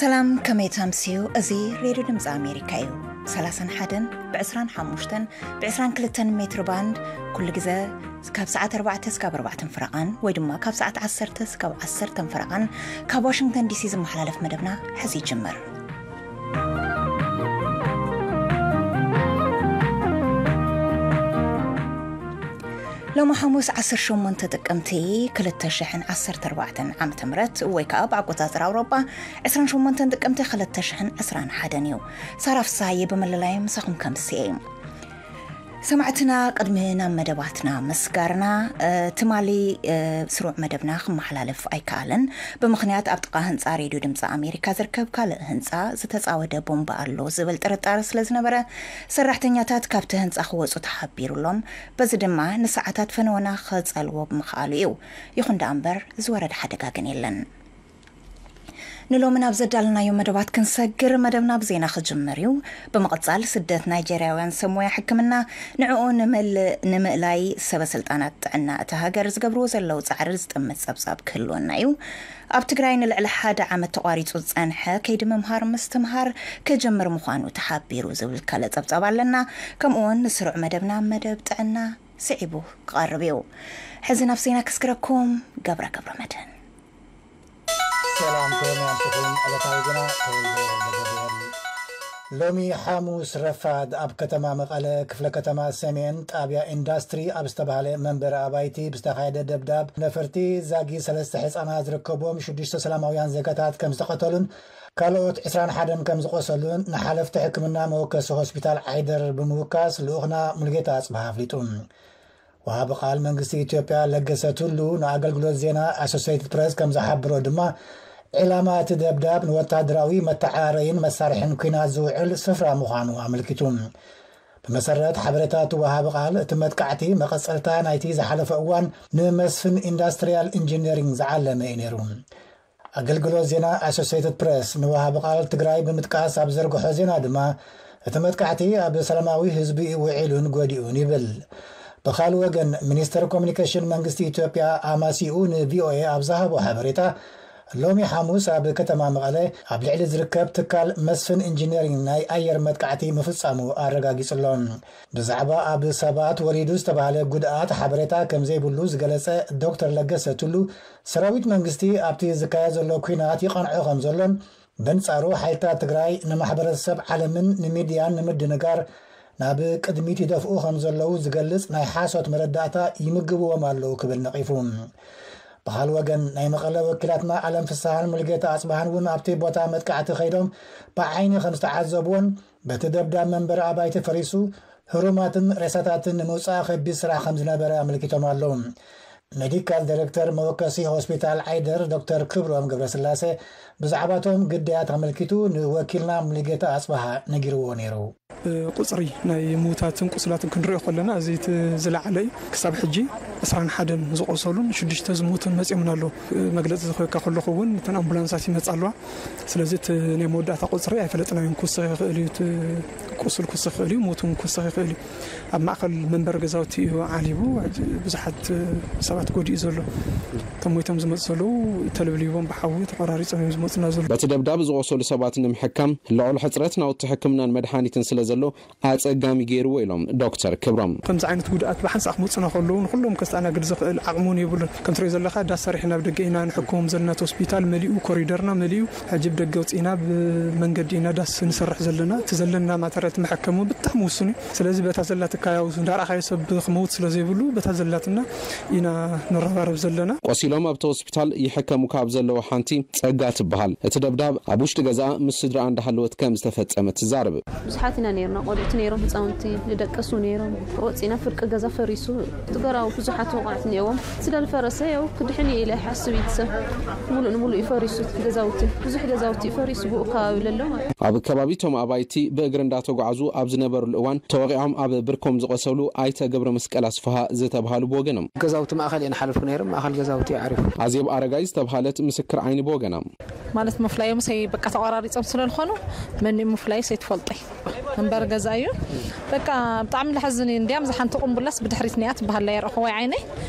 ሰላም፣ ከመይ ተምስዩ? እዚ ሬድዮ ድምፂ ኣሜሪካ እዩ። ሰላሳን ሓደን ብ ዕስራን ሓሙሽተን ብ ዕስራን ክልተን ሜትር ባንድ፣ ኩሉ ግዜ ካብ ሰዓት ኣርባዕተ እስካብ ኣርባዕተን ፍረቓን፣ ወይ ድማ ካብ ሰዓት ዓሰርተ እስካብ ዓሰርተን ፍረቓን ካብ ዋሽንግተን ዲሲ ዝመሓላለፍ መደብና ሕዚ ይጅምር። ሎሚ ሓሙስ ዓሰርተ ሸሞንተ ጥቅምቲ ክልተ ሽሕን ዓሰርተ ኣርባዕተን ዓመተ ምህረት፣ ወይ ከዓ ብኣቆፃፅራ ኣውሮጳ ዕስራን ሸሞንተን ጥቅምቲ ክልተ ሽሕን ዕስራን ሓደን እዩ። ሳራ ፍስሃየ ብምልላይ ምሳኹም ከምስየ። ሰማዕትና፣ ቅድሚ ናብ መደባትና ምስጋርና፣ እ፣ ትማሊ፣ እ፣ ስሩዕ መደብና ክመሓላለፍ ኣይከኣለን። ብምኽንያት ኣብ ጥቓ ህንፃ ሬድዮ ድምፂ ኣሜሪካ ዝርከብ ካልእ ህንፃ ዝተፃወደ ቦምባ ኣሎ ዝብል ጥርጣረ ስለ ዝነበረ፣ ሰራሕተኛታት ካብቲ ህንፃ ክወፁ ተሓቢሩሎም። በዚ ድማ ንሰዓታት ፈነወና ክፀልዎ ብምኽኣሉ እዩ። ይኹን ደኣ እምበር፣ ዝወረደ ሓደጋ ግን የለን። ንሎሚ ናብ ዘዳለናዮ መደባት ክንሰግር፣ መደብና ብዜና ክጅምር እዩ። ብምቕጻል፣ ስደት ናይጀርያውያን ሰብ ሞያ ሕክምና ንዕኡ ንምል-፣ ንምእላይ ሰበ ስልጣናት ጥዕና እታ ሃገር ዝገብርዎ ዘለዉ ጻዕሪ ዝጥምት ጸብጻብ ክህልወና እዩ። ኣብ ትግራይ ንልዕሊ ሓደ ዓመት ተቋሪጹ ዝጸንሐ ከይዲ ምምሃር ምስትምሃር ክጅምር ምዃኑ ተሓቢሩ ዝብል ካልእ ጸብጻብ ኣለና። ከምኡውን ንስሩዕ መደብና መደብ ጥዕና ስዒቡ ክቐርብ እዩ። ሕዚ ናብ ዜና ክስግረኩም ገብረ ገብረ መድህን። ሰላም፣ ከመይ ኣምሲኹም? ዕለታዊ ዜና ተወልደ ወልደገብርኤል። ሎሚ ሓሙስ ረፋድ ኣብ ከተማ መቐለ ክፍለ ከተማ ሰሜን ጣብያ ኢንዳስትሪ ኣብ ዝተባህለ መንበሪ ኣባይቲ ብዝተኻየደ ደብዳብ ነፈርቲ ዛጊ ሰለስተ ህፃናት ዝርከቦም ሽዱሽተ ሰላማውያን ዜጋታት ከም ዝተቐተሉን ካልኦት ዕስራን ሓደን ከም ዝቆሰሉን ንሓለፍቲ ሕክምና መወከሲ ሆስፒታል ዓይደር ብምውካስ ልኡኽና ሙሉጌታ ኣጽብሃ ኣፍሊጡ። ወሃቢ ቃል መንግስቲ ኢትዮጵያ ለገሰ ቱሉ ንኣገልግሎት ዜና ኣሶሴይትድ ፕሬስ ከም ዝሓብሮ ድማ፣ ዕላማ እቲ ደብዳብ ንወታደራዊ መተዓራረይን መሳርሕን ኲናት ዝውዕል ስፍራ ምዃኑ ኣመልኪቱ። ብመሰረት ሓበሬታ እቲ ወሃቢ ቃል፣ እቲ መጥቃዕቲ መቐጸልታ ናይቲ ዝሓለፈ እዋን ንመስፍን ኢንዳስትሪያል ኢንጂነሪንግ ዝዓለመ እዩ ነይሩ። ኣገልግሎት ዜና ኣሶሴይትድ ፕሬስ ንወሃቢ ቃል ትግራይ ብምጥቃስ ኣብ ዘርግሖ ዜና ድማ፣ እቲ መጥቃዕቲ ኣብ ሰላማዊ ህዝቢ ውዒሉን ጎዲኡን ይብል። ብኻልእ ወገን፣ ሚኒስተር ኮሚኒኬሽን መንግስቲ ኢትዮጵያ ኣማሲኡ ንቪኦኤ ኣብ ዝሃቦ ሓበሬታ፣ ሎሚ ሓሙስ ኣብ ከተማ መቐለ ኣብ ልዕሊ ዝርከብ ትካል መስፍን ኢንጂነሪንግ ናይ ኣየር መጥቃዕቲ ምፍጻሙ ኣረጋጊጹ ኣሎ። ብዛዕባ ኣብ ሰባት ወሪዱ ዝተባህለ ጉድኣት ሓበሬታ ከም ዘይብሉ ዝገለጸ ዶክተር ለገሰ ቱሉ፣ ሰራዊት መንግስቲ ኣብቲ ዝካየድ ዘሎ ኲናት ይቐንዖ ከም ዘሎን፣ በንጻሩ ሓይልታት ትግራይ ንማሕበረሰብ ዓለምን ንሚድያን ንምድንጋር ናብ ቅድሚት ይደፍኡ ከም ዘለዉ ዝገልጽ ናይ ሓሶት መረዳእታ ይምግብዎም ኣለዉ ክብል ነቒፉ። ብኻልእ ወገን፣ ናይ መቐለ ወኪላትና ኣለም ፍስሃን ሙሉጌታ ኣጽብሃን እውን ኣብቲ ቦታ መጥቃዕቲ ከይዶም ብዓይኒ ከም ዝተዓዘብዎን፣ በቲ ደብዳብ መንበሪ ኣባይቲ ፈሪሱ ህሩማትን ሬሳታትን ንምውጻእ ከቢድ ስራሕ ከም ዝነበረ ኣመልኪቶም ኣለዉ። ሜዲካል ዳይሬክተር መወከሲ ሆስፒታል ዓይደር ዶክተር ክብሮም ገብረስላሴ ብዛዕባቶም ግዳያት ኣመልኪቱ ንወኪልና ሙሉጌታ ኣጽብሃ ነጊርዎ ነይሩ። ቁጽሪ ናይ ምዉታትን ቁስላትን ክንሪኦ ከለና፣ እዚ እቲ ዝለዓለ እዩ። ክሳብ ሕጂ ዕስራን ሓደን ዝቆሰሉን ሽዱሽተ ዝሞቱን መጺኦምና ኣለዉ። መግለጺ ዝኸካ ከለኹ እውን እተን ኣምቡላንሳት ይመጻ ኣለዋ። ስለዚ እቲ ናይ መወዳእታ ቁጽሪ ኣይፈለጥናዮን። ክውስኽ ይኽእል እዩ፣ እቲ ቁስል ክውስኽ ይኽእል እዩ፣ ሞት እውን ክውስኽ ይኽእል እዩ። ኣብ ማእከል መንበሪ ገዛውቲ እዩ ዓሊቡ፣ ብዙሓት ሰባት ጎዲኡ ዘሎ። እቶም ሞይቶም ዝመጹ ዘለዉ ተለብሊቦም ብሓዊ ተቆራሪጾም እዮም ዝመጹና ዘለዉ። በቲ ደብዳብ ዝቆሰሉ ሰባት ንምሕካም ልዑል ሕጽረት ናውቲ ሕክምናን መድሓኒትን ስለ ዘሎ ኣጸጋሚ ገይርዎ ኢሎም ዶክተር ክብሮም። ከምዚ ዓይነት ጉድኣት ብሓንሳእ ክመጹና ከለዉ ንኹሎም ከስተኣናግድ ዝኽእል ዓቕሚ እውን የብሉን። ከም ትሪኦ ዘለኻ ዳስ ሰሪሕና ኣብ ደገ ኢና ንሕክሞም ዘለና። እቲ ሆስፒታል መሊኡ፣ ኮሪደርና መሊኡ፣ ሕጂ ብደገ ኣውጺእና ብመንገዲ ኢና ዳስ ንሰርሕ ዘለና። እቲ ዘለና ማተርያል መሐከሚ ብጣዕሚ ውሱን እዩ። ስለዚ በታ ዘላትካ ያው እንዳረኣኻዮ ሰብ ክመውት ስለ ዘይብሉ በታ ዘላትና ኢና ንረባረብ ዘለና። ቆሲሎም ኣብቲ ሆስፒታል ይሕከሙ ካብ ዘለዉ ሓንቲ ጸጋ ትበሃል። እቲ ደብዳብ ኣብ ውሽጢ ገዛ ምስ ስድራኣ እንዳሃለወት ከም ዝተፈጸመ ትዛረብ። ብዙሓት ኢና ነይርና፣ ቆልዑት ነይሮም፣ ህፃውንቲ፣ ንደቀሱ ነይሮም። ወፂና ፍርቂ ገዛ ፈሪሱ፣ እቲ ገራው ብዙሓት ወቕዓት እኒአዎም። ስለ ዝፈረሰ ያው ክድሕን እዩ ኢለ ይሓስብ እዩ ሰብ። ሙሉእ ንሙሉእ እዩ ፈሪሱ እቲ ገዛውቲ። ብዙሕ ገዛውቲ እዩ ፈሪሱ ብኡ ከባቢ ለሎ ማለት እዩ። ኣብ ከባቢ እቶም ኣባይቲ ብእግሪ እንዳተጓዓዙ ኣብ ዝነበሩሉ እዋን ተወቒዖም ኣብ ብርኮም ዝቆሰሉ ኣይተ ገብረ መስቀል ኣስፍሃ ዝተባሃሉ ብወገኖም። ገዛውቲ ማእኸል እየን ሓለፉ ነይሮም፣ ማእኸል ገዛውቲ እዩ ዓሪፉ። ኣዜብ ኣረጋይ ዝተባሃለት ምስክር ዓይኒ ብወገና። ማለት ምፍላዮም ሰይ በቃ ተቆራሪጾም ስለ ዝኾኑ መን ምፍላይ ሰይ ትፈልጦ። እምበር ገዛ እዩ። በቃ ብጣዕሚ ለሐዝን እዩ። እንዲያም ዝሓንቲ ቁምቡላስ ብድሕሪት ኒኣ ትበሃላ የርኣኹ ወይ ዓይነይ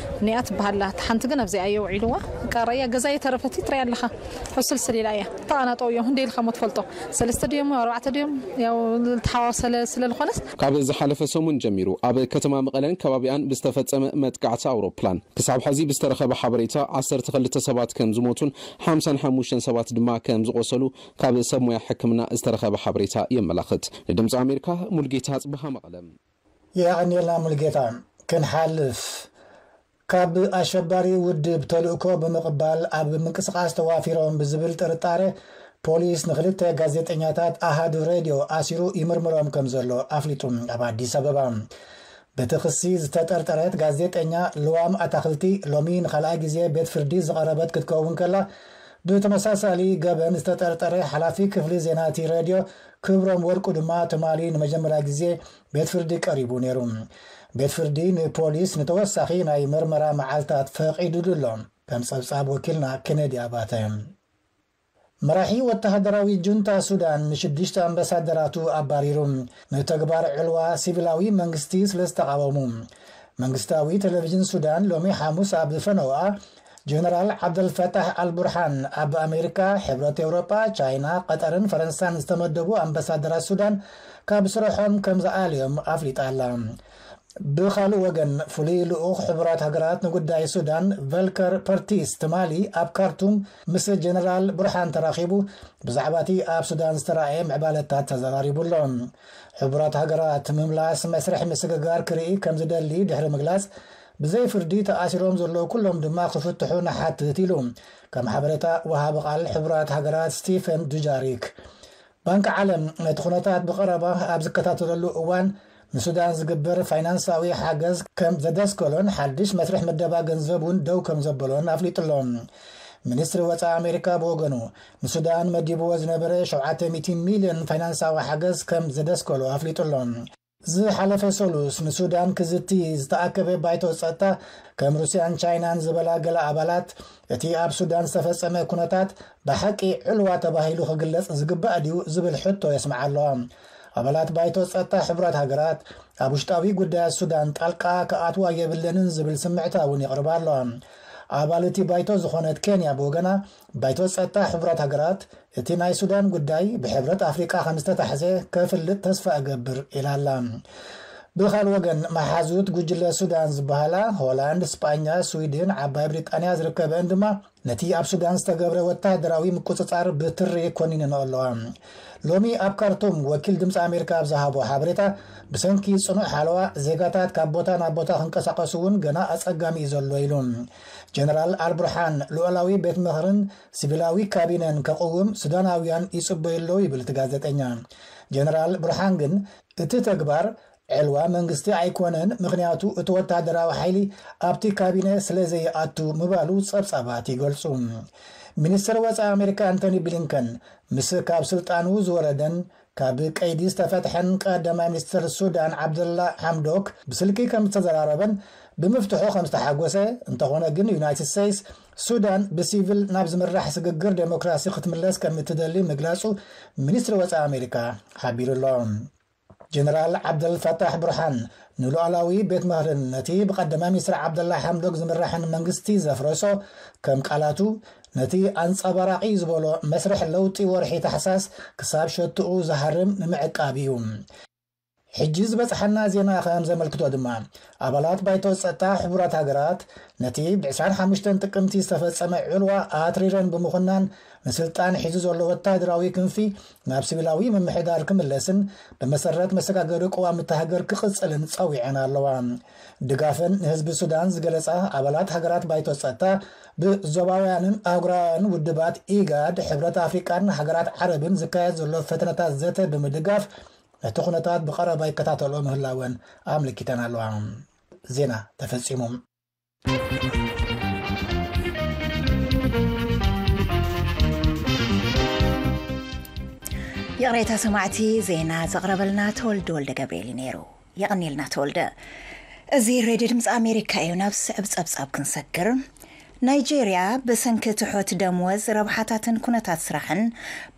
ኒኣ ትበሃላ። እታ ሓንቲ ግን ኣብዚኣ እየ ውዒልዋ። በቃ ረያ ገዛ የተረፈት ትሪያ ኣለኻ። ሕስልስል ኢላ እያ። ተቓናጠው እዮም። እንደ ኢልካ ሞ ትፈልጦ። ሰለስተ ድዮም፣ ኣርባዕተ ድዮም፣ ያው ዝተሓዋወሰለ ስለ ዝኾነስ። ካብ ዝሓለፈ ሰሙን ጀሚሩ ኣብ ከተማ መቐለን ከባቢኣን ብዝተፈጸመ መጥቃዕቲ ኣውሮፕላን ክሳብ ሕዚ ብዝተረኸበ ሓበሬታ ዓሰርተ ክልተ ሰባት ከም ዝሞቱን ሓምሳን ሓሙሽተን ሰባት ድማ ከም ዝቖሰሉ ካብ ሰብ ሞያ ሕክምና ዝተረኸበ ሓበሬታ የመላኽት። ንድምፂ ኣሜሪካ ሙልጌታ ጽብሃ መቐለ። የቐንየልና ሙልጌታ። ክንሓልፍ ካብ ኣሸባሪ ውድብ ተልእኮ ብምቕባል ኣብ ምንቅስቓስ ተዋፊሮም ብዝብል ጥርጣረ ፖሊስ ንክልተ ጋዜጠኛታት ኣሃዱ ሬድዮ ኣሲሩ ይምርምሮም ከም ዘሎ ኣፍሊጡ። ኣብ ኣዲስ ኣበባ በቲ ክሲ ዝተጠርጠረት ጋዜጠኛ ልዋም ኣታኽልቲ ሎሚ ንኻልኣይ ግዜ ቤት ፍርዲ ዝቐረበት ክትከውን ከላ፣ ብተመሳሳሊ ገበን ዝተጠርጠረ ሓላፊ ክፍሊ ዜና እቲ ሬድዮ ክብሮም ወርቁ ድማ ትማሊ ንመጀመርያ ግዜ ቤት ፍርዲ ቀሪቡ ነይሩ። ቤት ፍርዲ ንፖሊስ ንተወሳኺ ናይ መርመራ መዓልታት ፈቒዱሉ ኣሎ። ከም ጸብጻብ ወኪልና ኬነዲ ኣባተ። መራሒ ወተሃደራዊ ጁንታ ሱዳን ንሽዱሽተ ኣምባሳደራቱ ኣባሪሩ። ንተግባር ዕልዋ ሲቪላዊ መንግስቲ ስለ ዝተቓወሙ። መንግስታዊ ቴሌቪዥን ሱዳን ሎሚ ሓሙስ ኣብ ዝፈነውኣ፣ ጀነራል ዓብደልፈታሕ ኣልቡርሃን ኣብ ኣሜሪካ፣ ሕብረት ኤውሮጳ፣ ቻይና፣ ቀጠርን ፈረንሳን ዝተመደቡ ኣምባሳደራት ሱዳን ካብ ስርሖም ከም ዝኣልዮም ኣፍሊጣ ኣላ። ብኻልእ ወገን፣ ፍሉይ ልኡኽ ሕቡራት ሃገራት ንጉዳይ ሱዳን ቨልከር ፐርቲስ ትማሊ ኣብ ካርቱም ምስ ጀነራል ቡርሃን ተራኺቡ ብዛዕባ እቲ ኣብ ሱዳን ዝተራእየ ምዕባለታት ተዘራሪቡ ኣሎ። ሕቡራት ሃገራት ምምላስ መስርሕ ምስግጋር ክርኢ ከም ዝደሊ ድሕሪ ምግላጽ፣ ብዘይ ፍርዲ ተኣሲሮም ዘለዉ ኩሎም ድማ ክፍትሑ ንሓትት ኢሉ፣ ከም ሓበሬታ ወሃቢ ቃል ሕቡራት ሃገራት ስቲፈን ዱጃሪክ። ባንኪ ዓለም ነቲ ኩነታት ብቐረባ ኣብ ዝከታተለሉ እዋን፣ ንሱዳን ዝግበር ፋይናንሳዊ ሓገዝ ከም ዘደስከሎን ሓድሽ መስርሕ ምደባ ገንዘብ እውን ደው ከም ዘበሎን ኣፍሊጡ ኣሎ። ሚኒስትሪ ወጻኢ ኣሜሪካ ብወገኑ፣ ንሱዳን መዲብዎ ዝነበረ ሸውዓተ ሚእቲ ሚልዮን ፋይናንሳዊ ሓገዝ ከም ዘደስከሎ ኣፍሊጡ ኣሎ። ዝሓለፈ ሰሉስ ንሱዳን ክዝቲ ዝተኣከበ ባይቶ ጸጥታ፣ ከም ሩስያን ቻይናን ዝበላ ገለ ኣባላት፣ እቲ ኣብ ሱዳን ዝተፈጸመ ኩነታት ብሓቂ ዕልዋ ተባሂሉ ክግለጽ ዝግባእ ድዩ ዝብል ሕቶ የስምዓ ኣሎ። ኣባላት ባይቶ ጸጥታ ሕቡራት ሃገራት ኣብ ውሽጣዊ ጉዳያት ሱዳን ጣልቃ ክኣትዋ የብለንን ዝብል ስምዕታ እውን የቕርባ ኣሎ። ኣባል እቲ ባይቶ ዝኾነት ኬንያ ብወገና፣ ባይቶ ጸጥታ ሕቡራት ሃገራት እቲ ናይ ሱዳን ጉዳይ ብሕብረት ኣፍሪቃ ከም ዝተታሕዘ ከፍልጥ ተስፋ እገብር ኢላ ኣላ። ብኻልእ ወገን፣ መሓዙት ጉጅለ ሱዳን ዝበሃላ ሆላንድ፣ ስጳኛ፣ ስዊድን፣ ዓባይ ብሪጣንያ ዝርከበአን ድማ ነቲ ኣብ ሱዳን ዝተገብረ ወታደራዊ ምቁጽጻር ብትሪ ኮኒነንኦ ኣለዋ። ሎሚ ኣብ ካርቱም ወኪል ድምፂ ኣሜሪካ ኣብ ዝሃቦ ሓበሬታ፣ ብሰንኪ ጽኑዕ ሓለዋ ዜጋታት ካብ ቦታ ናብ ቦታ ክንቀሳቐሱ እውን ገና ኣጸጋሚ እዩ ዘሎ ኢሉ። ጀነራል ኣልቡርሃን ልኡላዊ ቤት ምኽርን ሲቪላዊ ካቢነን ከቕውም ሱዳናውያን ይጽበዩ ኣለዉ ይብል እቲ ጋዜጠኛ። ጀነራል ቡርሃን ግን እቲ ተግባር ዕልዋ መንግስቲ ኣይኮነን፣ ምኽንያቱ እቲ ወታደራዊ ሓይሊ ኣብቲ ካቢነ ስለ ዘይኣቱ ምባሉ ጸብጻባት ይገልጹ። ሚኒስትር ወጻኢ ኣሜሪካ ኣንቶኒ ብሊንከን ምስ ካብ ስልጣኑ ዝወረደን ካብ ቀይዲ ዝተፈትሐን ቀዳማይ ሚኒስትር ሱዳን ዓብደላ ሓምዶክ ብስልኪ ከም ዝተዘራረበን ብምፍትሑ ከም ዝተሓጎሰ፣ እንተኾነ ግን ዩናይትድ ስቴትስ ሱዳን ብሲቪል ናብ ዝምራሕ ስግግር ዴሞክራሲ ክትምለስ ከም እትደሊ ምግላጹ ሚኒስትሪ ወጻኢ ኣሜሪካ ሓቢሩ ኣሎ። ጀነራል ዓብደል ፈታሕ ቡርሃን ንሉዓላዊ ቤት ምኽርን ነቲ ብቐዳማይ ሚኒስትር ዓብደላ ሓምዶክ ዝምራሕን መንግስቲ ዘፍረሶ፣ ከም ቃላቱ፣ ነቲ ኣንጸባራቒ ዝበሎ መስርሕ ለውጢ ወርሒ ታሕሳስ ክሳብ ሸትኡ ዝሃርም ንምዕቃብ እዩ። ሕጂ ዝበጽሓና ዜና ከም ዘመልክቶ ድማ፣ ኣባላት ባይቶ ጸጥታ ሕቡራት ሃገራት ነቲ ብ ዕስራን ሓሙሽተን ጥቅምቲ ዝተፈጸመ ዕልዋ ኣትሪረን ብምኹናን፣ ንስልጣን ሒዙ ዘሎ ወታደራዊ ክንፊ ናብ ሲቪላዊ ምምሕዳር ክምለስን ብመሰረት መሰጋገሪ ቅዋም እታ ሃገር ክቕጽልን ጸዊዐን ኣለዋ። ድጋፈን ንህዝቢ ሱዳን ዝገለጻ ኣባላት ሃገራት ባይቶ ጸጥታ፣ ብዞባውያንን ኣህጉራውያንን ውድባት ኢጋድ፣ ሕብረት ኣፍሪቃን ሃገራት ዓረብን ዝካየድ ዘሎ ፈተነታት ዘተ ብምድጋፍ፣ ነቲ ኩነታት ብቐረባ ይከታተልኦ ምህላወን ኣመልኪተን ኣለዋ። ዜና ተፈጺሙ። ይቕሬታ ሰማዕቲ፣ ዜና ዘቕረበልና ተወልደ ወልደ ገብርኤል እዩ ነይሩ። የቐንየልና ተወልደ። እዚ ሬድዮ ድምፂ ኣሜሪካ እዩ። ናብ ስዕብ ጸብጻብ ክንሰግር። ናይጄርያ ብሰንኪ ትሑት ደምወዝ፣ ረብሓታትን ኩነታት ስራሕን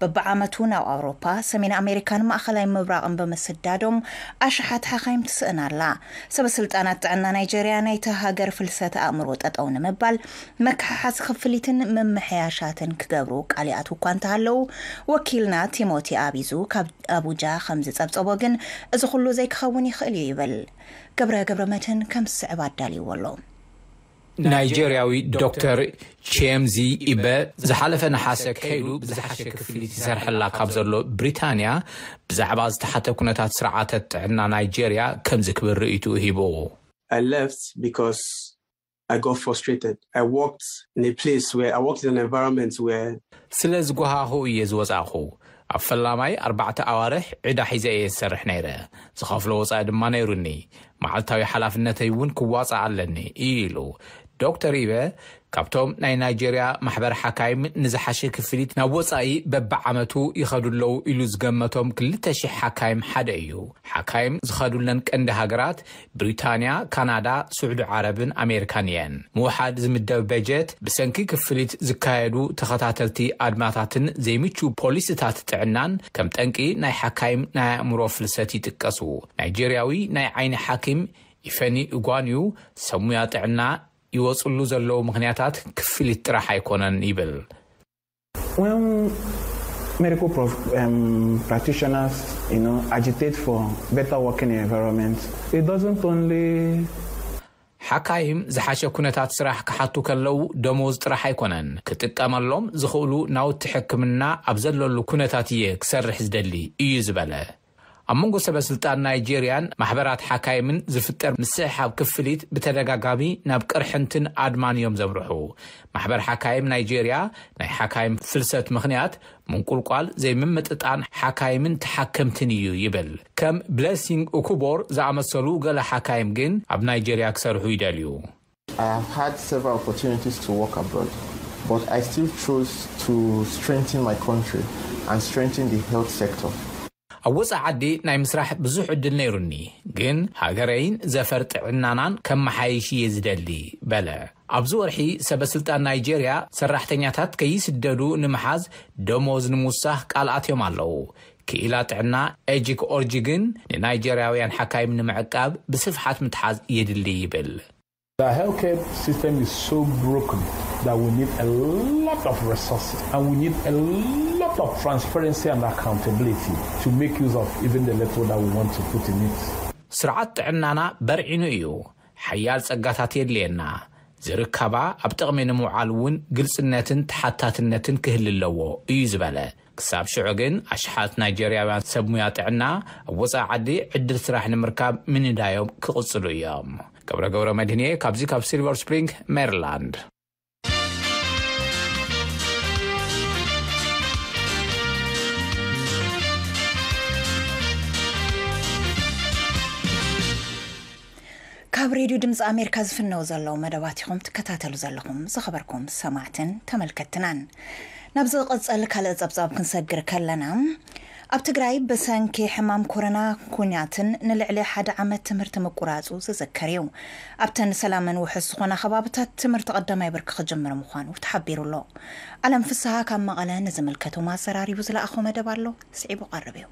በብዓመቱ ናብ ኣውሮፓ፣ ሰሜን ኣሜሪካን ማእኸላይ ምብራቕን ብምስዳዶም ኣሽሓት ሓኻይም ትስእን ኣላ። ሰበ ስልጣናት ጥዕና ናይጄርያ ናይታ ሃገር ፍልሰት ኣእምሮ ጠጠው ንምባል፣ መከሓሓዚ ክፍሊትን ምምሕያሻትን ክገብሩ ቃል ይኣትዉ እኳ እንተሃለዉ፣ ወኪልና ቲሞቲ ኣቢዙ ካብ ኣቡጃ ከም ዝጸብጸቦ ግን፣ እዚ ኩሉ ዘይክኸውን ይኽእል እዩ ይብል። ገብረ ገብረ መድህን ከም ዝስዕብ ኣዳልይዎ ኣሎ። ናይጄርያዊ ዶክተር ቺኤምዚ ኢበ ዝሓለፈ ነሓሰ ከይዱ ብዝሓሸ ክፍሊት ይሰርሐላ ካብ ዘሎ ብሪታንያ ብዛዕባ ዝተሓተ ኩነታት ስርዓተ ጥዕና ናይጄርያ ከምዚ ክብል ርእይትኡ ሂቡ። I left because I got frustrated. I worked in a place where I worked in an environment where ስለ ዝጎሃኹ እየ ዝወጻእኹ። ኣብ ፈላማይ ኣርባዕተ ኣዋርሕ ዕዳ ሒዘ እየ ዝሰርሕ ነይረ። ዝኸፍሎ ወጻኢ ድማ ነይሩኒ። መዓልታዊ ሓላፍነተይ እውን ክዋጻእ ኣለኒ ኢሉ። ዶክተር ኢበ ካብቶም ናይ ናይጄርያ ማሕበር ሓካይም ንዝሓሸ ክፍሊት ናብ ወጻኢ በብዓመቱ ይኸዱ ኣለዉ ኢሉ ዝገመቶም ክልተ ሽሕ ሓካይም ሓደ እዩ። ሓካይም ዝኸዱለን ቀንዲ ሃገራት ብሪታንያ፣ ካናዳ፣ ስዑዲ ዓረብን ኣሜሪካን እየን። ምውሓድ ዝምደብ በጀት፣ ብሰንኪ ክፍሊት ዝካየዱ ተኸታተልቲ ኣድማታትን ዘይምቹ ፖሊሲታት ጥዕናን ከም ጠንቂ ናይ ሓካይም ናይ ኣእምሮ ፍልሰት ይጥቀሱ። ናይጄርያዊ ናይ ዓይኒ ሓኪም ኢፈኒ ኡጓንዩ ሰብ ሙያ ጥዕና ይወጽሉ ዘለዉ ምኽንያታት ክፍሊት ጥራሕ ኣይኮነን ይብል። When medical prof- um, practitioners, you know, agitate for better working environment, it doesn't only ሓካይም ዝሓሸ ኩነታት ስራሕ ክሓቱ ከለዉ ደሞዝ ጥራሕ ኣይኮነን። ክጥቀመሎም ዝኽእሉ ናውቲ ሕክምና ኣብ ዘለሉ ኩነታት እየ ክሰርሕ ዝደሊ እዩ ዝበለ። ኣብ መንጎ ሰበ ስልጣን ናይጄርያን ማሕበራት ሓካይምን ዝፍጠር ምስሕሓብ ክፍሊት ብተደጋጋሚ ናብ ቅርሕንትን ኣድማን እዮም ዘምርሑ። ማሕበር ሓካይም ናይጄርያ ናይ ሓካይም ፍልሰት ምኽንያት ምንቁልቋል ዘይምምጥጣን ሓካይምን ተሓከምትን እዩ ይብል። ከም ብለሲንግ ኡኩቦር ዝኣመሰሉ ገለ ሓካይም ግን ኣብ ናይጄርያ ክሰርሑ ይደልዩ። I have had several opportunities to work abroad, but I still chose to strengthen my country and strengthen the health sector. ኣብ ወፃኢ ዓዲ ናይ ምስራሕ ብዙሕ ዕድል ነይሩኒ፣ ግን ሃገረይን ዘፈር ጥዕናናን ከመሓይሽ እየ ዝደሊ በለ። ኣብዚ ወርሒ ሰበ ስልጣን ናይጄርያ ሰራሕተኛታት ከይስደዱ ንምሓዝ ደሞዝ ንምውሳኽ ቃል ኣትዮም ኣለዉ። ክኢላ ጥዕና ኤጂክ ኦርጂ ግን ንናይጄርያውያን ሓካይም ንምዕቃብ ብስፍሓት ምትሓዝ የድሊ ይብል። The healthcare system is so broken that we need a lot of resources and we need a lot of transparency and accountability to make use of even the little that we want to put in it. ስርዓት ጥዕናና በርዒኑ እዩ። ሓያል ጸጋታት የድልየና። ዝርከባ ኣብ ጥቕሚ ንምውዓል እውን ግልጽነትን ተሓታትነትን ክህል ኣለዎ እዩ ዝበለ። ክሳብ ሽዑ ግን ኣሽሓት ናይጀርያውያን ሰብ ሙያ ጥዕና ኣብ ወፃኢ ዓዲ ዕድል ስራሕ ንምርካብ ምንዳዮም ክቕጽሉ እዮም። ገብረ ገብረ መድህንየ ካብዚ ካብ ሲልቨር ስፕሪንግ ሜሪላንድ። ካብ ሬድዮ ድምፂ ኣሜሪካ ዝፍነው ዘለዉ መደባት ኢኹም ትከታተሉ ዘለኹም። ዝኸበርኩም ሰማዕትን ተመልከትናን፣ ናብ ዝቐጸል ካልእ ጸብጻብ ክንሰግር ከለና፣ ኣብ ትግራይ ብሰንኪ ሕማም ኮሮና ኩናትን ንልዕሊ ሓደ ዓመት ትምህርቲ ምቁራጹ ዝዝከር እዩ። ኣብተን ሰላመን ውሑስ ዝኾና ከባብታት ትምህርቲ ቀዳማይ ብርኪ ክጅምር ምዃኑ ተሓቢሩ ኣሎ። ኣለም ፍስሃ ካብ መቐለ ንዝምልከቶም ኣዘራሪቡ ዝለኣኾ መደብ ኣሎ፣ ስዒቡ ቀርብ እዩ።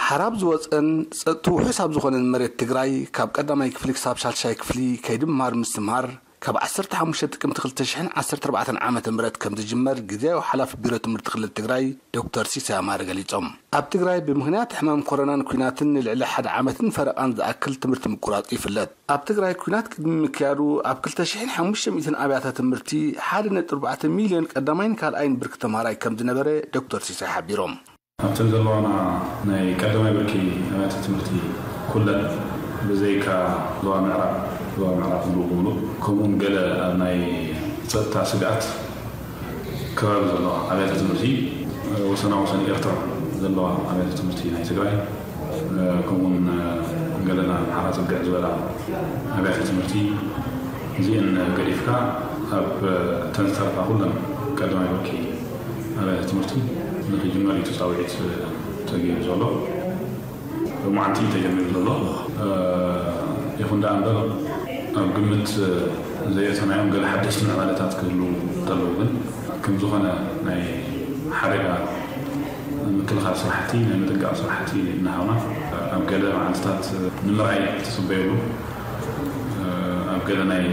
ሓራብ ዝወፀን ፀጥቱ ውሑስ ኣብ ዝኾነን መሬት ትግራይ ካብ ቀዳማይ ክፍሊ ክሳብ ሻልሻይ ክፍሊ ከይዲ ምምሃር ምስትምሃር ካብ ዓሰርተ ሓሙሽተ ጥቅምቲ ክልተ ሽሕን ዓሰርተ ኣርባዕተን ዓመተ ምህረት ከም ዝጅመር ግዝያዊ ሓላፊ ቢሮ ትምህርቲ ክልል ትግራይ ዶክተር ሲሳይ ኣማረ ገሊፆም። ኣብ ትግራይ ብምኽንያት ሕማም ኮሮናን ኩናትን ንልዕሊ ሓደ ዓመትን ፈረቓን ዝኣክል ትምህርቲ ምቁራፁ ይፍለጥ። ኣብ ትግራይ ኩናት ቅድሚ ምክያዱ ኣብ ክልተ ሽሕን ሓሙሽተ ሚእትን ኣብያተ ትምህርቲ ሓደ ነጥቢ ኣርባዕተ ሚልዮን ቀዳማይን ካልኣይን ብርኪ ተምሃራይ ከም ዝነበረ ዶክተር ሲሳይ ሓቢሮም። ኣብተን ዘለዋና ናይ ቀዳማይ ብርኪ ኣብያተ ትምህርቲ ኩለን ብዘይካ ዞባ ምዕራብ፣ ዞባ ምዕራብ ሙሉእ ብሙሉእ፣ ከምኡውን ገለ ኣብ ናይ ጸጥታ ስግኣት ከባቢ ዘለዋ ኣብያተ ትምህርቲ፣ ወሰና ወሰን ኤርትራ ዘለዋ ኣብያተ ትምህርቲ ናይ ትግራይ፣ ከምኡውን ገለና ሓራ ጽግዕ ዝበላ ኣብያተ ትምህርቲ እዚአን ገዲፍካ ኣብ ተን ዝተረፋ ኩለን ቀዳማይ ብርኪ ኣብያተ ትምህርቲ ንክጅመር እዩ ተጻዊዒት ተገይሩ ዘሎ። ሎማዓንቲ እዩ ተጀሚሩ ዘሎ። ይኹን ደኣ እምበር ኣብ ግምት ዘይእተናዮም ገለ ሓደሽቲ ምዕባለታት ክህሉ እንተለዉ ግን ከም ዝኾነ ናይ ሓደጋ ምክልኻል ስራሕቲ፣ ናይ ምጥንቃቕ ስራሕቲ እናሃብና፣ ኣብ ገለ መዓልትታት ንምርኣይ ትፅበየሉ፣ ኣብ ገለ ናይ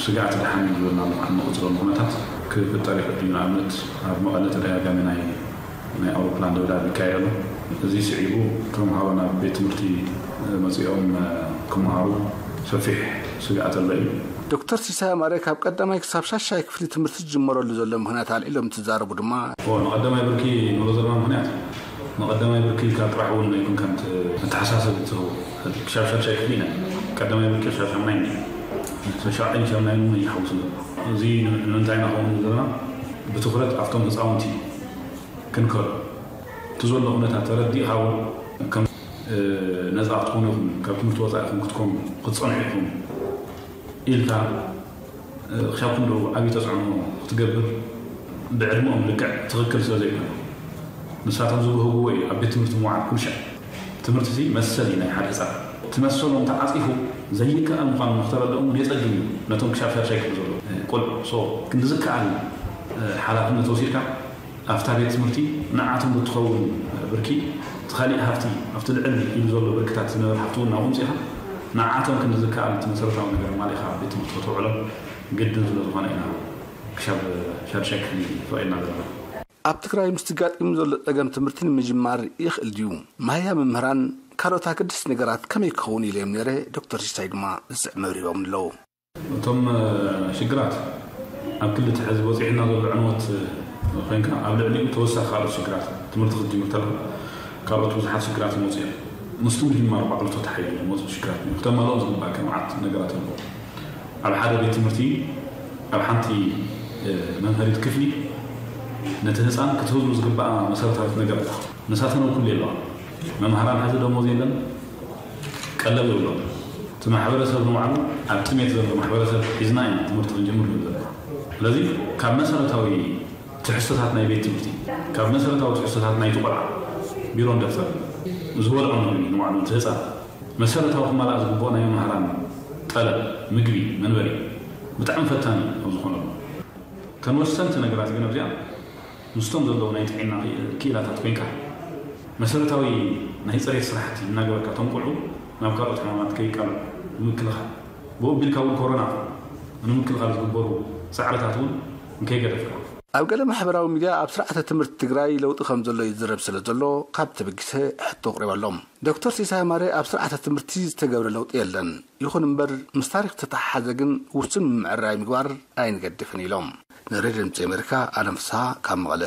ስግኣት ደሓን እዩ ዝበልና ንቕፅለሉ ኩነታት ክፍጠር ይኽእል እዩ። ንኣብነት ኣብ መቐለ ተደጋጋሚ ናይ ናይ ኣውሮፕላን ደብዳብ ይካየድ ኣሎ። እዚ ስዒቡ ተምሃሮ ናብ ቤት ትምህርቲ መፂኦም ክመሃሩ ሰፊሕ ስግኣት ኣሎ እዩ። ዶክተር ሲሳይ ኣማረ ካብ ቀዳማይ ክሳብ ሻሻይ ክፍሊ ትምህርቲ ዝጅመረሉ ዘሎ ምኽንያት ኣልዒሎም እንትዛረቡ ድማ፣ ንቀዳማይ ብርኪ ንብሎ ዘለና ምኽንያት ንቀዳማይ ብርኪ ካብ ጥራሕ እውን ኣይኮንካን ተተሓሳሰብ ትህቦ። ክሻብ ሻሻይ ክፍሊ ኢና። ቀዳማይ ብርኪ ክሻብ ሻምናይ ኢና። ሻሻይ ሻምናይ እውን ይሓውስ ኣሎ። እዚ ንምንታይ ኢና ከምኡ ዘለና? ብትኹረት ኣብቶም ህፃውንቲ ክንከዶ እቲ ዘሎ ኩነታት ተረዲእኻ እውን ከም ነፃ ክትኮኑ ኢኹም፣ ካብ ትምህርቲ ወፃኢ ኢኹም ክትኮኑ ክትፀንሑ ኢኹም ኢልካ ክሻብ ክንድኡ ዓብዪ ተፅዕኖ ክትገብር ብዕድመኦም ልክዕ ትኽክል ስለ ዘይኮነ ንሳቶም ዝበህግዎ እዩ ኣብ ቤት ትምህርቲ ምውዓል ኩሉ ሻዕ። ትምህርቲ ሲ መሰል እዩ ናይ ሓደ ህፃን። እቲ መሰሎም ተዓፂፉ ዘይከኣል ምዃኑ ንክተረድኦም እውን የፀግም እዩ ነቶም ክሻብ ሻድሻይ ክፍሊ ዘለዉ ቆልዑ። ሶ ክንዲ ዝከኣል ሓላፍነት ወሲድካ ኣብታ ቤት ትምህርቲ ንዓቶም ብትኸውን ብርኪ እቲ ካሊእ ሃፍቲ ኣብቲ ልዕል ኢሉ ዘሎ ብርክታት ዝነበር ሃፍቲ እውን ናብኡ ምፂኻ ንዓቶም ክንዲ ዝከኣል እቲ መሰረታዊ ነገር ኣማሊእኻ ኣብ ቤት ትምህርቲ ከተውዕሎም ግድን ስለ ዝኾነ ኢና ክሻብ ሻድሻይ ክፍሊ ፈቒድና ዘለና። ኣብ ትግራይ ምስቲ ጋጢሙ ዘሎ ፀገም ትምህርቲ ንምጅማር ይኽእል ድዩ? ማህያ መምህራን ካልኦት ኣገደስቲ ነገራት ከመይ ክኸውን ኢለዮም ነይረ። ዶክተር ሲሳይ ድማ ዝስዕብ መብርሂቦም ኣለዉ። እቶም ሽግራት ኣብ ክልተ ሕዚ በፂሕና ዘሎ ዕንወት ኮይንካ ኣብ ልዕሊኡ ተወሳኺ ካልኦት ሽግራት ትምህርቲ ክትጅምር ተለካ ካልኦት ብዙሓት ሽግራት ይመፁ እዮም። ምስቲ ምጅማር ባዕሉ ተታሒዙ ዝመፁ ሽግራት እዮም። ክተማልኦም ዝግባእ ከማዓት ነገራት ኣለዉ። ኣብ ሓደ ቤት ትምህርቲ ኣብ ሓንቲ መምሃሪት ክፍሊ ነቲ ህፃን ክትህሉ ዝግባኣ መሰረታዊት ነገር ንሳተን ኩሉ የለዋ። መምሃራን ሕዚ ደሞዝ የለን፣ ቀለብ የብሎም። እቲ ማሕበረሰብ ንባዕሉ ኣብ ጥሜት ዘሎ ማሕበረሰብ ሒዝና ኢና ትምህርቲ ክንጅምር ንብል ዘለና። ስለዚ ካብ መሰረታዊ ትሕዝቶታት ናይ ቤት ትምህርቲ፣ ካብ መሰረታዊ ትሕዝቶታት ናይቲ ቆልዓ ቢሮን ደብተርን፣ ዝበልዖ ምግቢ ንባዕሉ እቲ ህፃን መሰረታዊ ክማላእ ዝግብኦ ናይ መምሃራን ጠለብ፣ ምግቢ፣ መንበሪ ብጣዕሚ ፈታኒ ኣብ ዝኾነሉ እተን ወሰንቲ ነገራት ግን ኣብዚኣ ምስቶም ዘለዉ ናይ ጥዕና ክኢላታት ኮይንካ መሰረታዊ ናይ ፅሬት ስራሕቲ እናገበርካ እቶም ቆልዑ ናብ ካልኦት ሕማማት ከይቃልዑ ንምክልኻል ብኡ ኣቢልካ እውን ኮሮና ንምክልኻል ዝግበሩ ፃዕርታት እውን እንከይገደፍካ ኣብ ገለ ማሕበራዊ ሚድያ ኣብ ስርዓተ ትምህርቲ ትግራይ ለውጢ ከም ዘሎ ይዝረብ ስለ ዘሎ ካብ ተበጊሰ ሕቶ ኣቕሪበሎም። ዶክተር ሲሳይ ኣማረ ኣብ ስርዓተ ትምህርቲ ዝተገብረ ለውጢ የለን፣ ይኹን እምበር ምስ ታሪኽ ተተሓሓዘ ግን ውሱን ምምዕራይ ምግባር ኣይንገድፍን ኢሎም። ንሬድዮ ድምፂ ኣሜሪካ ኣለም ፍስሃ ካብ መቐለ።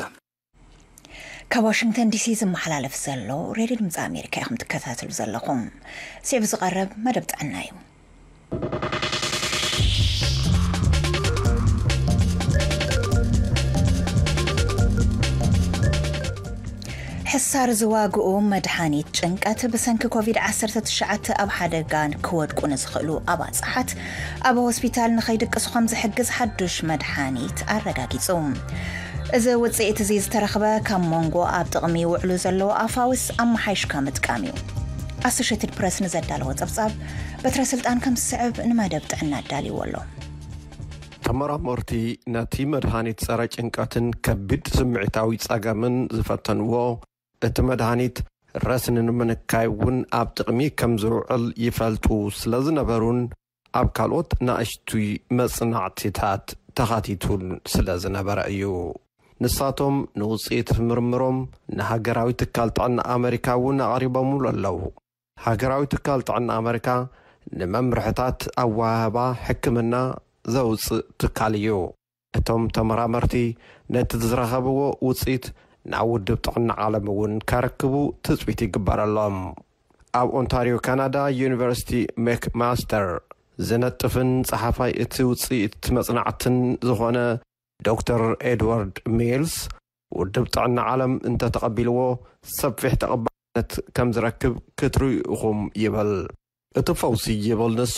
ካብ ዋሽንግተን ዲሲ ዝመሓላለፍ ዘሎ ሬድዮ ድምፂ ኣሜሪካ ኢኹም ትከታተሉ ዘለኹም። ስዒቡ ዝቐርብ መደብ ጥዕና እዩ። ሕሳር ዝዋግኡ መድሓኒት ጭንቀት ብሰንኪ ኮቪድ ዓሰርተ ትሽዓተ ኣብ ሓደጋ ክወድቁ ንዝኽእሉ ኣባፅሓት ኣብ ሆስፒታል ንኸይድቅሱ ከም ዝሕግዝ ሓዱሽ መድሓኒት ኣረጋጊፁ። እዚ ውፅኢት እዚ ዝተረኽበ ካብ መንጎ ኣብ ጥቕሚ ይውዕሉ ዘለዉ ኣፋውስ ኣመሓይሽካ ምጥቃም እዩ። ኣሶሽትድ ፕረስ ንዘዳለዎ ፀብፃብ በትረ ስልጣን ከም ዝስዕብ ንመደብ ጥዕና ኣዳልይዎ ኣሎ። ተመራመርቲ ነቲ መድሃኒት ጸረ ጭንቀትን ከቢድ ስምዒታዊ ጸገምን ዝፈተንዎ፣ እቲ መድሃኒት ረስኒ ንምንካይ እውን ኣብ ጥቕሚ ከም ዝውዕል ይፈልጡ ስለ ዝነበሩን ኣብ ካልኦት ናእሽቱይ መጽናዕቲታት ተኻቲቱን ስለ ዝነበረ እዩ። ንሳቶም ንውጽኢት ምርምሮም ንሃገራዊ ትካል ጥዕና ኣመሪካ እውን ኣቕሪቦምሉ ኣለዉ። ሃገራዊ ትካል ጥዕና ኣመሪካ ንመምርሕታት ኣወሃህባ ሕክምና ዘውጽእ ትካል እዩ። እቶም ተመራመርቲ ነቲ ዝረኸብዎ ውጽኢት ናብ ውድብ ጥዕና ዓለም እውን ከረክቡ ትጽቢት ይግበረሎም። ኣብ ኦንታርዮ ካናዳ ዩኒቨርሲቲ ሜክማስተር ዝነጥፍን ጸሓፋይ እቲ ውጽኢት መጽናዕትን ዝኾነ ዶክተር ኤድዋርድ ሚልስ፣ ውድብ ጥዕና ዓለም እንተተቐቢልዎ ሰፊሕ ተቐባልነት ከም ዝረክብ ክትርእዩ ኢኹም ይብል። እቲ ፈውሲ ይብል ንሱ፣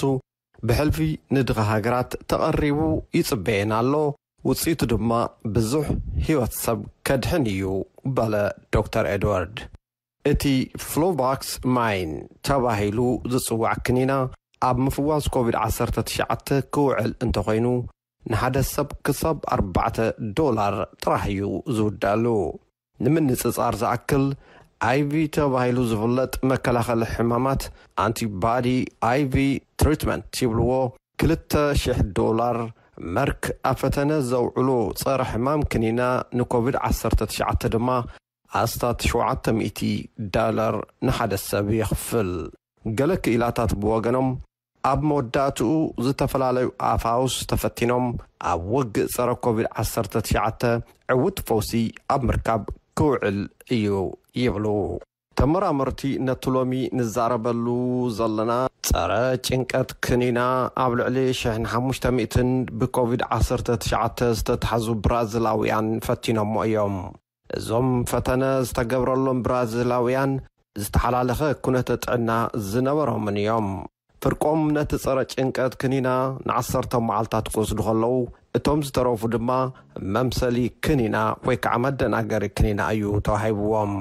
ብሕልፊ ንድኻ ሃገራት ተቐሪቡ ይጽበየን ኣሎ፣ ውጽኢቱ ድማ ብዙሕ ህይወት ሰብ ከድሕን እዩ በለ ዶክተር ኤድዋርድ። እቲ ፍሎቫክስ ማይን ተባሂሉ ዝጽዋዕ ክኒና ኣብ ምፍዋስ ኮቪድ ዓሰርተ ትሽዓተ ክውዕል እንተኾይኑ፣ ንሓደ ሰብ ክሳብ ኣርባዕተ ዶላር ጥራሕ እዩ ዝውዳሉ። ንምንጽጻር ዝኣክል፣ ኣይቪ ተባሂሉ ዝፍለጥ መከላኸሊ ሕማማት፣ ኣንቲባዲ ኣይቪ ትሪትመንት ይብልዎ፣ ክልተ ሽሕ ዶላር። መርክ ኣብ ፈተነ ዘውዕሎ ጸረ ሕማም ክኒና ንኮቪድ ዓሰርተ ትሽዓተ ድማ ኣስታት ሸውዓተ ሚእቲ ዳላር ንሓደ ሰብ የኽፍል። ገለ ክኢላታት ብወገኖም፣ ኣብ መወዳእትኡ ዝተፈላለዩ ኣፋውስ ተፈቲኖም፣ ኣብ ውግእ ጸረ ኮቪድ ዓሰርተ ትሽዓተ ዕዉት ፈውሲ ኣብ ምርካብ ክውዕል እዩ ይብሉ። ተመራመርቲ ነቲ ሎሚ ንዛረበሉ ዘለና ጸረ ጭንቀት ክኒና ኣብ ልዕሊ ሽሕን ሓሙሽተ ሚእትን ብኮቪድ ዓሰርተ ትሽዓተ ዝተታሕዙ ብራዚላውያን ፈቲኖሞ እዮም። እዞም ፈተነ ዝተገብረሎም ብራዚላውያን ዝተሓላለኸ ኩነተ ጥዕና ዝነበሮምን እዮም። ፍርቆም ነቲ ጸረ ጭንቀት ክኒና ንዓሰርተ መዓልታት ክወስዱ ከለዉ፣ እቶም ዝተረፉ ድማ መምሰሊ ክኒና ወይ ከዓ መደናገሪ ክኒና እዩ ተዋሂብዎም።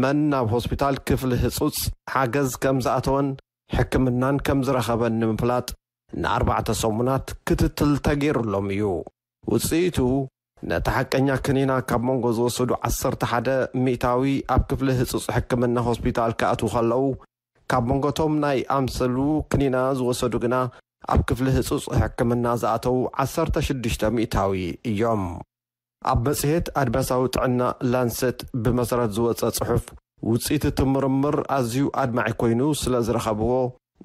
መን ናብ ሆስፒታል ክፍሊ ህጹጽ ሓገዝ ከም ዝኣተወን ሕክምናን ከም ዝረኸበን ንምፍላጥ ንኣርባዕተ ሰሙናት ክትትል ተገይሩሎም እዩ። ውጽኢቱ፣ ነቲ ሓቀኛ ክኒና ካብ መንጎ ዝወሰዱ ዓሰርተ ሓደ ሚእታዊ ኣብ ክፍሊ ህጹጽ ሕክምና ሆስፒታል ክኣትዉ ከለዉ፣ ካብ መንጎቶም ናይ ኣምሰሉ ክኒና ዝወሰዱ ግና ኣብ ክፍሊ ህጹጽ ሕክምና ዝኣተዉ ዓሰርተ ሽዱሽተ ሚእታዊ እዮም። ኣብ መጽሔት ኣድማሳዊ ጥዕና ላንሰት ብመሰረት ዝወጸ ጽሑፍ፣ ውጽኢት እቲ ምርምር ኣዝዩ ኣድማዒ ኮይኑ ስለ ዝረኸብዎ፣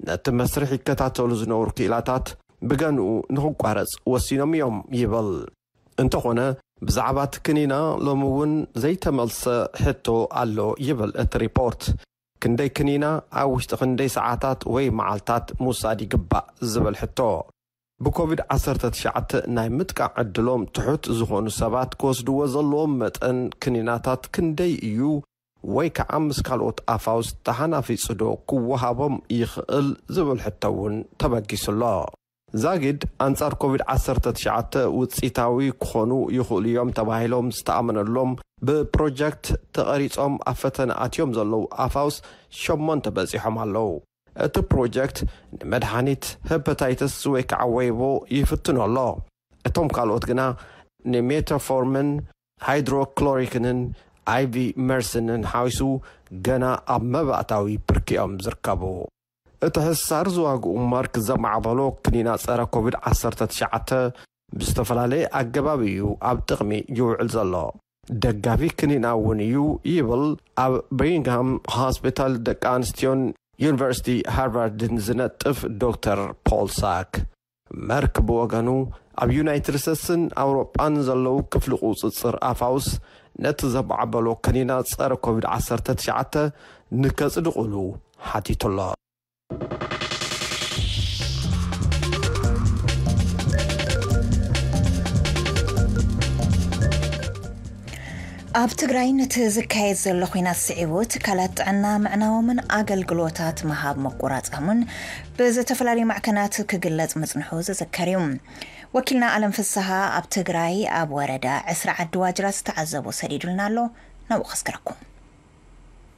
ነቲ መስርሕ ይከታተሉ ዝነበሩ ክኢላታት ብገንኡ ንኽቋረጽ ወሲኖም እዮም ይብል። እንተኾነ፣ ብዛዕባ እቲ ክኒና ሎሚ እውን ዘይተመልሰ ሕቶ ኣሎ ይብል እቲ ሪፖርት። ክንደይ ክኒና ኣብ ውሽጢ ክንደይ ሰዓታት ወይ መዓልታት ምውሳድ ይግባእ ዝብል ሕቶ። ብኮቪድ ዓሰርተ ትሽዓተ ናይ ምጥቃዕ ዕድሎም ትሑት ዝኾኑ ሰባት ክወስድዎ ዘለዎም መጠን ክኒናታት ክንደይ እዩ? ወይ ከዓ ምስ ካልኦት ኣፋውስ ተሓናፊጹ ዶ ክወሃቦም ይኽእል ዝብል ሕቶ እውን ተበጊሱ ኣሎ። ዛጊድ ኣንጻር ኮቪድ ዓሰርተ ትሽዓተ ውጽኢታዊ ክኾኑ ይኽእሉ እዮም ተባሂሎም ዝተኣመነሎም ብፕሮጀክት ተቐሪጾም ኣብ ፈተነ ኣትዮም ዘለዉ ኣፋውስ ሸሞንተ በጺሖም ኣለዉ። እቲ ፕሮጀክት ንመድሓኒት ሄፓታይተስ ወይ ከዓ ወይቦ ይፍትኖ ኣሎ። እቶም ካልኦት ግና ንሜታፎርምን ሃይድሮክሎሪክንን ኣይቪ መርስንን ሓዊሱ ገና ኣብ መባእታዊ ብርኪ እዮም ዝርከቡ። እቲ ሕሳር ዝዋግኡ ማርክ ዘማዕበሎ ክኒና ጸረ ኮቪድ ዓሰርተ ትሽዓተ ብዝተፈላለየ ኣገባብ እዩ ኣብ ጥቕሚ ይውዕል ዘሎ። ደጋፊ ክኒና እውን እዩ ይብል ኣብ በሪንግሃም ሆስፒታል ደቂ ኣንስትዮን ዩኒቨርሲቲ ሃርቫርድን ዝነጥፍ ዶክተር ፖል ሳክ። መርክ ብወገኑ ኣብ ዩናይትድ ስቴትስን ኣውሮጳን ዘለዉ ክፍሊ ቁጽጽር ኣፋውስ ነቲ ዘማዕበሎ ክኒና ጸረ ኮቪድ ዓሰርተ ትሽዓተ ንከጽድቑሉ ሓቲቱ ኣሎ። ኣብ ትግራይ ነቲ ዝካየድ ዘሎ ኲናት ስዒቡ ትካላት ጥዕና ምዕናዎምን ኣገልግሎታት ምሃብ ምቁራጾምን ብዝተፈላለዩ ማዕከናት ክግለጽ ምጽንሑ ዝዝከር እዩ። ወኪልና ኣለም ፍስሃ ኣብ ትግራይ ኣብ ወረዳ ዕስራ ዓዲ ዋጅራት ዝተዓዘቦ ሰዲዱልና ኣሎ። ናብኡ ከስግረኩም።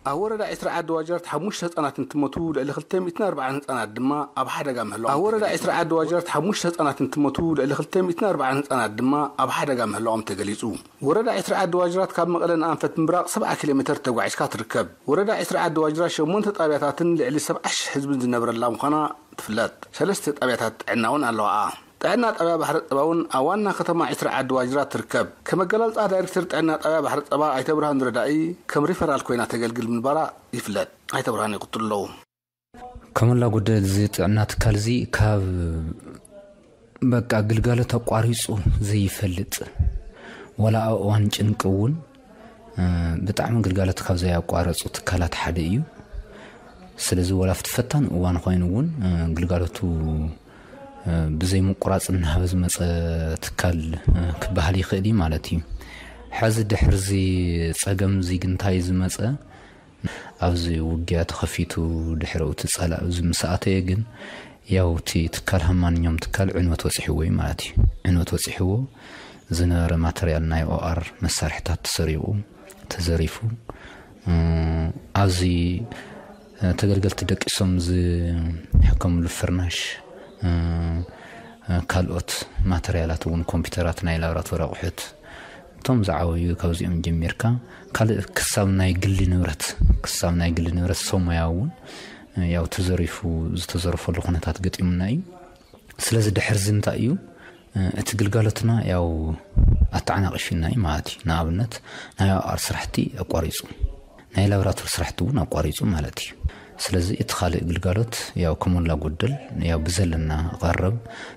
ኣብ ወረዳ ዕስራ ዓዲ ዋጅራት ሓሙሽተ ህጻናት እንትሞቱ፣ ልዕሊ ክልተ ሚእትን ኣርባዓን ህጻናት ድማ ኣብ ሓደጋ ምህላዎም ኣብ ወረዳ ዕስራ ዓዲ ዋጅራት ሓሙሽተ ህጻናት እንትሞቱ፣ ልዕሊ ክልተ ሚእትን ኣርባዓን ህጻናት ድማ ኣብ ሓደጋ ምህላዎም ተገሊጹ። ወረዳ ዕስራ ዓዲ ዋጅራት ካብ መቐለ ንኣንፈት ምብራቕ ሰብዓ ኪሎ ሜተር ተጓዒዝካ ትርከብ። ወረዳ ዕስራ ዓዲ ዋጅራት ሸሞንተ ጣብያታትን ልዕሊ ሰብዓ ሽሕ ህዝብን ዝነብረላ ምዃና ትፍለጥ። ሰለስተ ጣብያታት ጥዕና እውን ኣለዋኣ። ጥዕና ጣብያ ባሕሪ ጸባ እውን ኣብ ዋና ከተማ ዕስራ ዓዲ ዋጅራት ትርከብ። ከም ኣገላልጻ ዳይሬክተር ጥዕና ጣብያ ባሕሪ ጸባ ኣይተ ብርሃኑ ረዳኢ ከም ሪፈራል ኮይና ተገልግል ምንባራ ይፍለጥ። ኣይተ ብርሃኑ ይቕጽሉ ኣለዉ። ከሞላ ጎደል እዚ ጥዕና ትካል እዚ ካብ በቃ ግልጋሎት ኣቋሪጹ ዘይፈልጥ፣ ዋላ ኣብ እዋን ጭንቂ እውን፣ እ፣ ብጣዕሚ ግልጋሎት ካብ ዘያቋረጹ ትካላት ሓደ እዩ። ስለዚ ዋላ ኣብቲ ፈታኒ እዋን ኮይኑ እውን፣ እ፣ ግልጋሎቱ፣ እ፣ ብዘይ ምቁራጽ እናሃበ ዝመጸ ትካል፣ እ፣ ክበሃል ይኽእል እዩ ማለት እዩ። ሕዚ ድሕሪ እዚ ጸገም እዚ ግን እንታይ እዩ ዝመጸ? ኣብዚ ውግያ ተኸፊቱ ድሕሪ እቲ ጸላኢ እዚ ምስ ኣተየ ግን ያው እቲ ትካል ከም ማንኛውም ትካል ዕንወት በጺሕዎ እዩ ማለት እዩ። ዕንወት በጺሕዎ ዝነበረ ማተርያል ናይ ኦኣር መሳርሕታት ተሰሪቑ፣ ተዘሪፉ፣ እ፣ ኣብዚ ተገልገልቲ ደቂሶም ዝሕከምሉ ፍርናሽ፣ ካልኦት ማተርያላት እውን፣ ኮምፒውተራት፣ ናይ ላብራቶሪ ኣቑሑት፣ እቶም ዝዓበዩ ካብዚኦም ጀሚርካ ካልእ ክሳብ ናይ ግሊ ንብረት፣ ክሳብ ናይ ግሊ ንብረት ሰብ ሞያ እውን ያው ተዘሪፉ፣ ዝተዘረፈሉ ኩነታት ገጢሙና እዩ። ስለዚ ድሕር እዚ እንታይ እዩ እቲ ግልጋሎትና ያው ኣተዓናቒፊና እዩ ማለት እዩ። ንኣብነት ናይ ኣር ስራሕቲ ኣቋሪፁ፣ ናይ ላብራቶሪ ስራሕቲ እውን ኣቋሪፁ ማለት እዩ። ስለዚ እቲ ካልእ ግልጋሎት ያው ከሞላ ጎደል ያው ብዘለና ቀረብ፣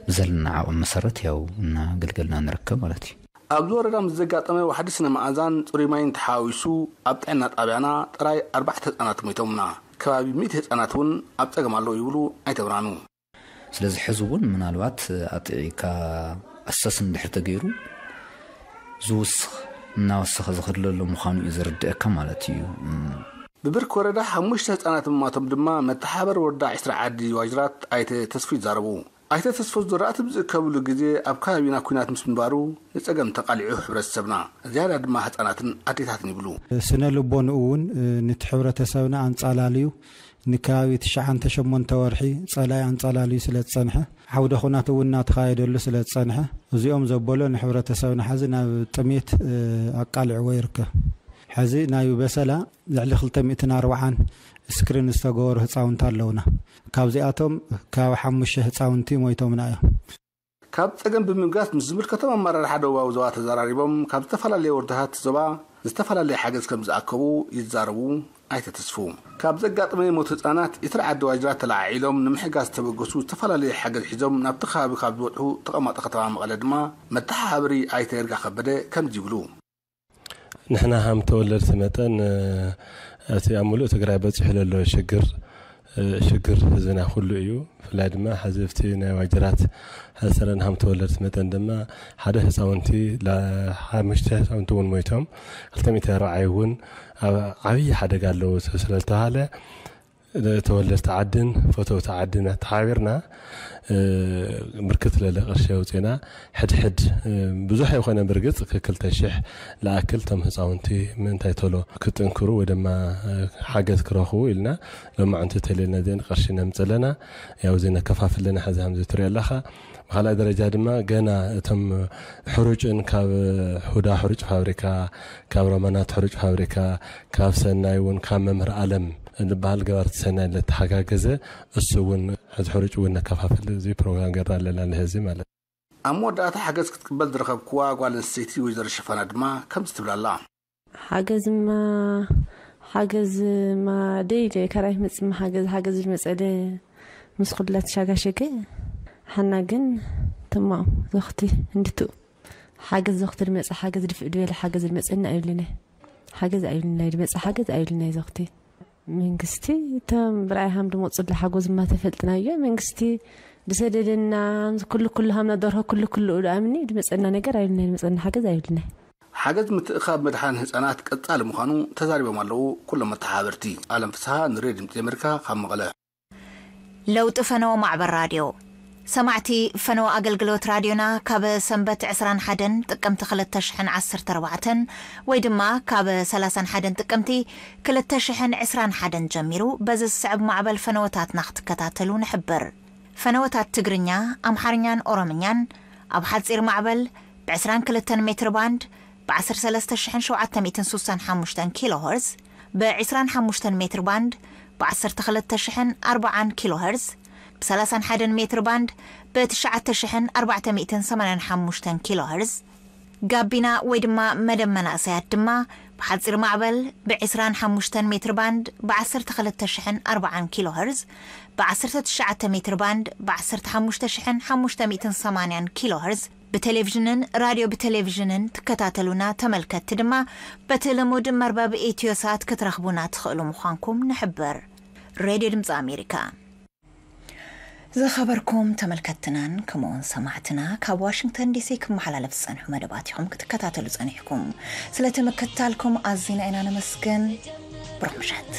ብዘለና ዓቕሚ መሰረት ያው እናገልገልና ንርከብ ማለት እዩ። ኣብዚ ወረዳ ምስ ዘጋጠመ ዋሕዲ ስነ መኣዛን ፅሩይ ማይን ተሓዋዊሱ ኣብ ጥዕና ጣብያና ጥራይ ኣርባዕተ ህፃናት ሞይቶምና። ከባቢ ሚእቲ ህፃናት እውን ኣብ ፀገም ኣለዉ ይብሉ ኣይተ ብርሃኑ። ስለዚ ሕዚ እውን ምናልባት ኣጥዒካ ኣሰስ እንድሕር ተገይሩ ዝውስኽ እናወሰኸ ዝኸድለሎ ምዃኑ እዩ ዘርድአካ ማለት እዩ። ብብርክ ወረዳ ሓሙሽተ ህፃናት ምማቶም ድማ መተሓበር ወረዳ ዕስራ ዓዲ ዋጅራት ኣይተ ተስፉ ይዛረቡ። ኣይተ ተስፉ ዝራእቲ ብዝእከብሉ ግዜ ኣብ ከባቢና ኩናት ምስ ምንባሩ ንፀገም ተቃሊዑ ሕብረተሰብና ዝያዳ ድማ ህፃናትን ኣዴታትን ይብሉ። ስነ ልቦንኡ እውን ነቲ ሕብረተሰብና ኣንፃላልዩ ንከባቢ ትሽዓተ ሸሞንተ ወርሒ ጸላኢ ኣንጻላልዩ ስለ ዝጸንሐ፣ ዓውደ ኹናት እውን እናተኻየደሉ ስለ ዝጸንሐ፣ እዚኦም ዘበሎ ንሕብረተሰብና ሐዚ ናብ ጥሜት ኣቃሊዕዎ ይርከብ። ሐዚ ናይ በሰላ ልዕሊ ክልተ ሚእትን ኣርባዓን ስክሪን ዝተገበሩ ህፃውንቲ ኣለውና። ካብዚኣቶም ካብ ሓሙሽተ ህፃውንቲ ሞይቶምና እዮም። ካብ ጸገም ብምብጋስ ምስ ዝምልከቶም ኣመራርሓ ደቡባዊ ዞባ ተዘራሪቦም ካብ ዝተፈላለየ ወረዳታት ዞባ ዝተፈላለየ ሓገዝ ከም ዝኣከቡ ይዛረቡ ኣይተ ተስፉ። ካብ ዘጋጠመ ሞት ህጻናት ኢትር ዓዲ ዋጅራት ተለዓዒሎም ንምሕጋዝ ዝተበገሱ ዝተፈላለየ ሓገዝ ሒዞም ናብቲ ከባቢ ካብ ዝበጽሑ ተቐማጦ ከተማ መቐለ ድማ መተሓባበሪ ኣይተ ይርጋ ከበደ ከምዚ ይብሉ። ንሕና ከም ተወለድቲ መጠን እቲ ኣብ ሙሉእ ትግራይ በጺሑ ዘሎ ሽግር ሽግር ህዝብና ኩሉ እዩ። ብፍላይ ድማ ሕዚ ኣብቲ ናይ ዋጅራት ሕሰረን ከም ተወለድቲ መጠን ድማ ሓደ ህፃውንቲ ሓሙሽተ ህፃውንቲ እውን ሞይቶም ክልተ ሚእቲ ኣርባዓ እውን ኣብ ዓብዪ ሓደጋ ኣለዉ ስለዝተባሃለ ተወለድቲ ዓድን ፈተውቲ ዓድን ኣተሓባቢርና ብርክት ለለ ቅርሺ ኣውፅና ሕድሕድ ብዙሕ ኣይኮነ ብርግፅ ክልተ ሽሕ ለኣክል ቶም ህፃውንቲ ምእንታይ ቶሎ ክጥንክሩ ወይ ድማ ሓገዝ ክረኽቡ ኢልና ሎማዕንቲ ተሌልና ዜን ቅርሺ ነምፅእ ኣለና። ያው እዚ ነከፋፍል ኣለና። ሕዚ ከምዚ ትሪኦ ኣለኻ ብካልኣይ ደረጃ ድማ ገና እቶም ሕሩጭን ካብ ሁዳ ሕሩጭ ፋብሪካ ካብ ሮማናት ሕሩጭ ፋብሪካ ካብ ሰናይ እውን ካብ መምህር ኣለም ዝበሃል ገባርቲ ሰናይ ለተሓጋገዘ እሱ እውን ሕዚ ሕሩጭ እውን ነከፋፍል እዚ ፕሮግራም ገርና ኣለና ንህዚ ማለት። ኣብ መወዳእታ ሓገዝ ክትቅበል ዝረኸብክዋ ጓል ኣንስተይቲ ወይዘሮ ሽፋና ድማ ከምዚ ትብል ኣላ። ሓገዝማ ሓገዝማ ደይ ደይ ካራይ መፅማ ሓገዝ ሓገዝ ዝመፀደ ምስ ኩላ ተሻጋሸገ ሓና ግን ትማው ዘኽቲ እንድትኡ ሓገዝ ዘኽቲ ድመፀ ሓገዝ ድፍእ ድበለ ሓገዝ ድመፀና ኣይብልናይ ሓገዝ ኣይብልናይ ድመፀ ሓገዝ ኣይብልናይ ዘኽቲ መንግስቲ እቶም ብርኣይ ሃም ድመፁ ሓጎዝ ማተፈልጥናዮ መንግስቲ ድሰደደና ኩሉ ኩሉ ሃምና ደርሆ ኩሉ ኩሉ ኡሉ ኣምኒ ድመፀና ነገር ኣይብልናይ ድመፀና ሓገዝ ኣይብልናይ ሓገዝ ምትእኻብ መድሓን ህፃናት ቀፃሊ ምዃኑ ተዛሪቦም ኣለዉ። ኩሎም መተሓባበርቲ ኣለም ፍስሃ ንሬድዮ ድምፂ ኣሜሪካ ካብ መቐለ። ለውጢ ፈነወ ማዕበል ራድዮ ሰማዕቲ ፈነወ ኣገልግሎት ራድዮና ካብ ሰንበት ዕስራን ሓደን ጥቅምቲ ክልተ ሽሕን ዓሰርተ ኣርባዕተን ወይ ድማ ካብ ሰላሳን ሓደን ጥቅምቲ ክልተ ሽሕን ዕስራን ሓደን ጀሚሩ በዚ ዝስዕብ ማዕበል ፈነወታትና ክትከታተሉ ንሕብር። ፈነወታት ትግርኛ፣ ኣምሓርኛን ኦሮምኛን ኣብ ሓፂር ማዕበል ብ ዕስራን ክልተን ሜትር ባንድ ብ ዓሰርተ ሰለስተ ሽሕን ሸውዓተ ሚእትን ሱሳን ሓሙሽተን ኪሎ ሄርዝ፣ ብ ዕስራን ሓሙሽተን ሜትር ባንድ ብ ዓሰርተ ክልተ ሽሕን ኣርባዓን ኪሎ ሄርዝ፣ ብ ሰላሳን ሓደን ሜትር ባንድ ብ ትሽዓተ ሽሕን ኣርባዕተ ሚእትን ሰማንያን ሓሙሽተን ኪሎ ሄርዝ፣ ጋቢና ወይ ድማ መደብ መናእሰያት ድማ ብሓፂር ማዕበል ብ ዕስራን ሓሙሽተን ሜትር ባንድ ብ ዓሰርተ ክልተ ሽሕን ኣርባዓን ኪሎ ሄርዝ፣ ብ ዓሰርተ ትሽዓተ ሜትር ባንድ ብ ዓሰርተ ሓሙሽተ ሽሕን ሓሙሽተ ሚእትን ሰማንያን ኪሎ ሄርዝ ብቴሌቪዥንን ራድዮ ብቴሌቪዥንን ትከታተሉና ተመልከትቲ ድማ በቲ ልሙድ መርበብ ኢትዮሳት ክትረኽቡና ትኽእሉ ምዃንኩም ንሕብር። ሬድዮ ድምፂ ኣሜሪካ። ዝኸበርኩም ተመልከትትናን ከምኡውን ሰማዕትና ካብ ዋሽንግተን ዲሲ ክመሓላለፍ ዝጸንሑ መደባት ኢኹም ክትከታተሉ ጸኒሕኩም። ስለቲ ምክትታልኩም ኣዚና ኢና ነመስግን። ብሩኽ ምሸት።